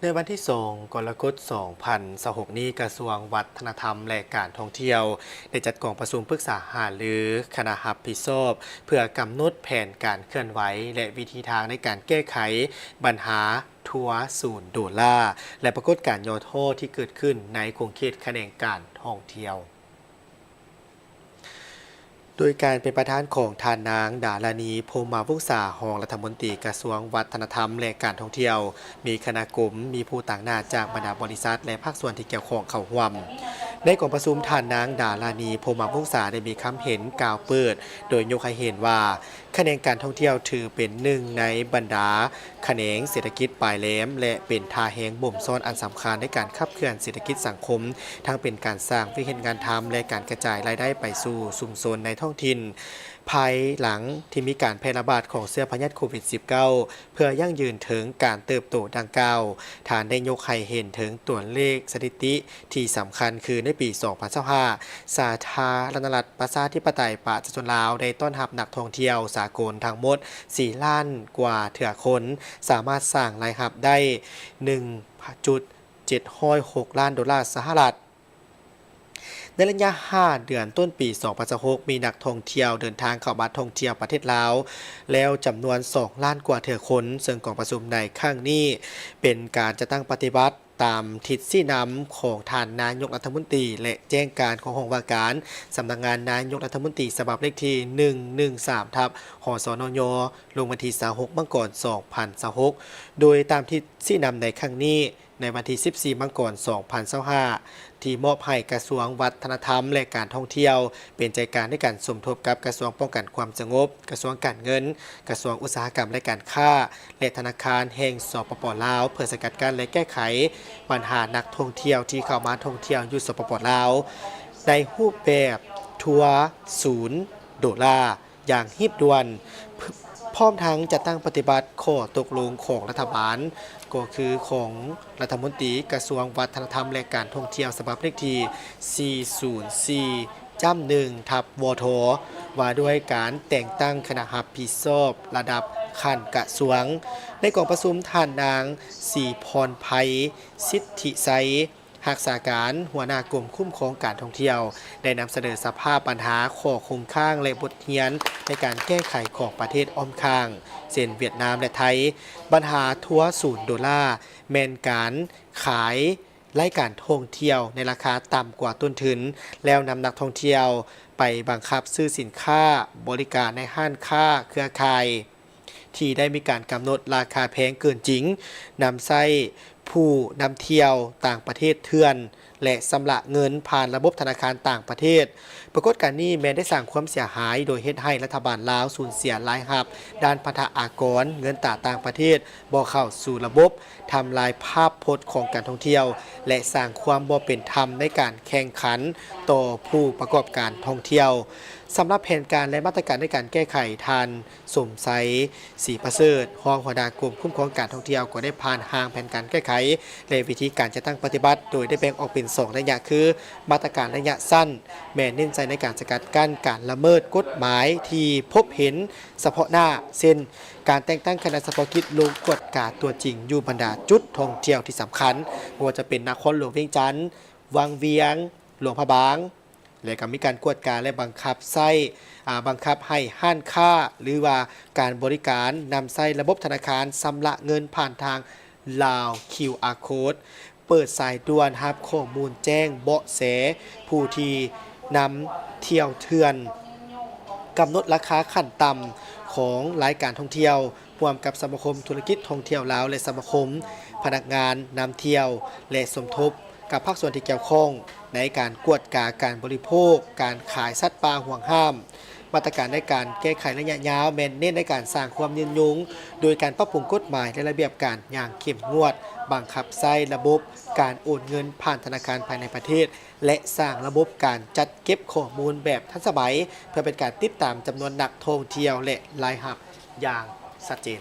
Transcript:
ໃນວັນທີສອງ ກໍລະກົດ ສອງພັນຊາວຫົກນີ້, ກະຊວງວັດທະນະທຳ ແລະ ການທ່ອງທ່ຽວ ໄດ້ຈັດກອງປະຊຸມປຶກສາຫາລືຄະນະຮັບຜິດຊອບ ເພື່ອກຳນົດແຜນການເຄື່ອນໄຫວ ແລະ ວິທີທາງໃນການແກ້ໄຂບັນຫາທົວສູນໂດລາ ແລະ ປາກົດການຫຍໍ້ທໍ້ທີ່ເກີດຂຶ້ນໃນຂົງເຂດຂະແໜງການທ່ອງທ່ຽວ. ໂດຍການເປັນປະທານຂອງທ່ານນາງ ດາລານີ ພົມມະວົງສາ ຮອງລັດຖະມົນຕີກະຊວງວັດທະນະທຳ ແລະ ການທ່ອງທ່ຽວ, ມີຄະນະກົມ, ມີຜູ້ຕາງໜ້າຈາກບັນດາບໍລິສັດ ແລະ ພາກສ່ວນທີ່ກ່ຽວຂ້ອງເຂົ້າຮ່ວມ. ໃນກອງປະຊຸມ, ທ່ານນາງ ດາລານີ ພົມມະວົງສາ ໄດ້ມີຄຳເຫັນກ່າວເປີດ ໂດຍຍົກໃຫ້ເຫັນວ່າ ຂະແໜງການທ່ອງທ່ຽວຖືເປັນໜຶ່ງໃນບັນດາຂະແໜງເສດຖະກິດປາຍແຫຼມ ແລະ ເປັນທ່າແຮງບົ່ມຊ້ອນອັນສຳຄັນໃນການຂັບເຄື່ອນເສດຖະກິດສັງຄົມ, ທັງເປັນການສ້າງວຽກເຮັດງານທຳ ແລະ ການກະຈາຍລາຍໄດ້ໄປສູ່ຊຸມຊົນໃນທ້ອງຖິ່ນ. ພາຍຫຼັງທີ່ມີການແຜ່ລະບາດຂອງເຊື້ອພະຍາດໂຄວິດສິບເກົ້າ ເພື່ອຢັ້ງຢືນເຖິງການເຕີບໂຕດັ່ງກ່າວ, ທ່ານໄດ້ຍົກໃຫ້ເຫັນເຖິງຕົວເລກສະຖິຕິທີ່ສຳຄັນ ຄືໃນປີສອງພັນຊາວຫ້າ ສາທາລະນະລັດ ປະຊາທິປະໄຕປະຊາຊົນລາວ ໄດ້ຕ້ອນຮັບນັກທ່ອງທ່ຽວສາກົນທັງໝົດສີ່ລ້ານກວ່າເທື່ອຄົນ, ສາມາດສ້າງລາຍຮັບໄດ້ໜຶ່ງຈຸດເຈັດຮ້ອຍຫົກລ້ານໂດລາສະຫະລັດ. ໃນໄລຍະຫ້າເດືອນຕົ້ນປີສອງພັນຊາວຫົກ ມີນັກທ່ອງທ່ຽວເດີນທາງເຂົ້າມາທ່ອງທ່ຽວປະເທດລາວແລ້ວຈຳນວນສອງລ້ານກວ່າເທື່ອຄົນ, ເຊິ່ງກອງປະຊຸມໃນຄັ້ງນີ້ເປັນການຈັດຕັ້ງປະຕິບັດ ຕາມທິດຊີ້ນຳຂອງທ່ານນາຍົກລັດຖະມົນຕີ ແລະ ແຈ້ງການຂອງຫ້ອງວ່າການສຳນັກງານນາຍົກລັດຖະມົນຕີ ສະບັບເລກທີໜຶ່ງໜຶ່ງສາມ ທັບ ຫສນຍ ລົງວັນທີຊາວຫົກ ມັງກອນ ສອງພັນຊາວຫົກ ໂດຍຕາມທິດຊີ້ນຳໃນຄັ້ງນີ້ ໃນວັນທີສິບສີ່ ມັງກອນ ສອງພັນຊາວຫ້າ ທີ່ມອບໃຫ້ກະຊວງວັດທະນະທຳ ແລະ ການທ່ອງທ່ຽວ ເປັນໃຈກາງໃນການສົມທົບກັບກະຊວງປ້ອງກັນຄວາມສະຫງົບ, ກະຊວງການເງິນ, ກະຊວງອຸດສາຫະກຳ ແລະ ການຄ້າ ແລະ ທະນາຄານແຫ່ງ ສປປ ລາວ ເພື່ອສະກັດກັ້ນ ແລະ ແກ້ໄຂບັນຫານັກທ່ອງທ່ຽວທີ່ເຂົ້າມາທ່ອງທ່ຽວຢູ່ ສປປ ລາວ ໃນຮູບແບບທົວສູນໂດລາຢ່າງຮີບດ່ວນ, ພ້ອມທັງຈັດຕັ້ງປະຕິບັດຂໍ້ຕົກລົງຂອງລັດຖະບານ ກໍຄືຂອງລັດຖະມົນຕີກະຊວງວັດທະນະທຳ ແລະ ການທ່ອງທ່ຽວ ສະບັບເລກທີສີ່ສູນສີ່ ຈ້ຳໜຶ່ງ ທັບ ວທ ວ່າດ້ວຍການແຕ່ງຕັ້ງຄະນະຮັບຜິດຊອບລະດັບຂັ້ນກະຊວງ. ໃນກອງປະຊຸມ, ທ່ານນາງ ສີພອນໄພ ສິດທິໄຊ ຮັກສາການຫົວໜ້າກົມຄຸ້ມຄອງການທ່ອງທ່ຽວ ໄດ້ນຳສະເໜີສະພາບບັນຫາ, ຂໍ້ຄົງຄ້າງ ແລະ ບົດຮຽນໃນການແກ້ໄຂຂອງປະເທດອ້ອມຂ້າງ ເຊັ່ນ ຫວຽດນາມ ແລະ ໄທ. ບັນຫາທົວສູນໂດລາ ແມ່ນການຂາຍ ລາຍການທ່ອງທ່ຽວໃນລາຄາຕ່ຳກວ່າຕົ້ນທຶນ, ແລ້ວນຳນັກທ່ອງທ່ຽວໄປບັງຄັບຊື້ສິນຄ້າ, ບໍລິການໃນຮ້ານຄ້າເຄືອຂ່າຍທີ່ໄດ້ມີການກຳນົດລາຄາແພງເກີນຈິງ, ນຳໃຊ້ຜູ້ນຳທ່ຽວຕ່າງປະເທດເຖື່ອນ ແລະ ຊຳລະເງິນຜ່ານລະບົບທະນາຄານຕ່າງປະເທດ. ປາກົດການນີ້ແມ່ນໄດ້ສ້າງຄວາມເສຍຫາຍ ໂດຍເຮັດໃຫ້ລັດຖະບານລາວສູນເສຍລາຍຮັບດ້ານພັນທະອາກອນ, ເງິນຕາຕ່າງປະເທດບໍ່ເຂົ້າສູ່ລະບົບ, ທຳລາຍພາບພົດຂອງການທ່ອງທ່ຽວ ແລະ ສ້າງຄວາມບໍ່ເປັນທຳໃນການແຂ່ງຂັນຕໍ່ຜູ້ປະກອບການທ່ອງທ່ຽວ. ສຳລັບແຜນການ ແລະ ມາດຕະການໃນການແກ້ໄຂ, ທ່ານ ສົມໄຊ ສີປະເສີດ ຮອງຫົວໜ້າກົມຄຸ້ມຄອງການທ່ອງທ່ຽວ ກໍໄດ້ຜ່ານຮ່າງແຜນການແກ້ໄຂ ແລະ ວິທີການຈັດຕັ້ງປະຕິບັດ, ໂດຍໄດ້ແບ່ງອອກເປັນສອງໄລຍະ ຄື ມາດຕະການໄລຍະສັ້ນ ແມ່ນເນັ້ນໃສ່ໃນການສະກັດກັ້ນການລະເມີດກົດໝາຍທີ່ພົບເຫັນສະເພາະໜ້າ, ເຊັ່ນ ການແຕ່ງຕັ້ງຄະນະສະເພາະກິດລົງກວດກາຕົວຈິງຢູ່ບັນດາຈຸດທ່ອງທ່ຽວທີ່ສຳຄັນ, ບໍ່ວ່າຈະເປັນນະຄອນຫຼວງວຽງຈັນ, ວັງວຽງ, ຫຼວງພະບາງ, ແລະ ກໍມີການກວດກາ ແລະ ບັງຄັບໃຊ້ ອາ ບັງຄັບໃຫ້ຮ້ານຄ້າ ຫຼືວ່າການບໍລິການນຳໃຊ້ລະບົບທະນາຄານຊຳລະເງິນຜ່ານທາງ Lao ຄິວ ອາ Code, ເປີດສາຍດ່ວນຮັບຂໍ້ມູນແຈ້ງເບາະແສຜູ້ທີ່ນຳທ່ຽວເຖື່ອນ, ກຳນົດລາຄາຂັ້ນຕ່ຳຂອງລາຍການທ່ອງທ່ຽວ ຮ່ວມກັບສະມາຄົມທຸລະກິດທ່ອງທ່ຽວລາວ ແລະ ສະມາຄົມພະນັກງານນຳທ່ຽວ ແລະ ສົມທົບກັບພາກສ່ວນທີ່ກ່ຽວຂ້ອງໃນການກວດກາການບໍລິໂພກ, ການຂາຍສັດປ່າຫວງຫ້າມ. ມາດຕະການໃນການແກ້ໄຂໄລຍະຍາວແມ່ນເນັ້ນໃນການສ້າງຄວາມຍືນຍົງ ໂດຍການປັບປຸງກົດໝາຍ ແລະ ລະບຽບການຢ່າງເຂັ້ມງວດ, ບັງຄັບໃຊ້ລະບົບການໂອນເງິນຜ່ານທະນາຄານພາຍໃນປະເທດ ແລະ ສ້າງລະບົບການຈັດເກັບຂໍ້ມູນແບບທັນສະໄໝ ເພື່ອເປັນການຕິດຕາມຈຳນວນນັກທ່ອງທ່ຽວ ແລະ ລາຍຮັບຢ່າງຊັດເຈນ.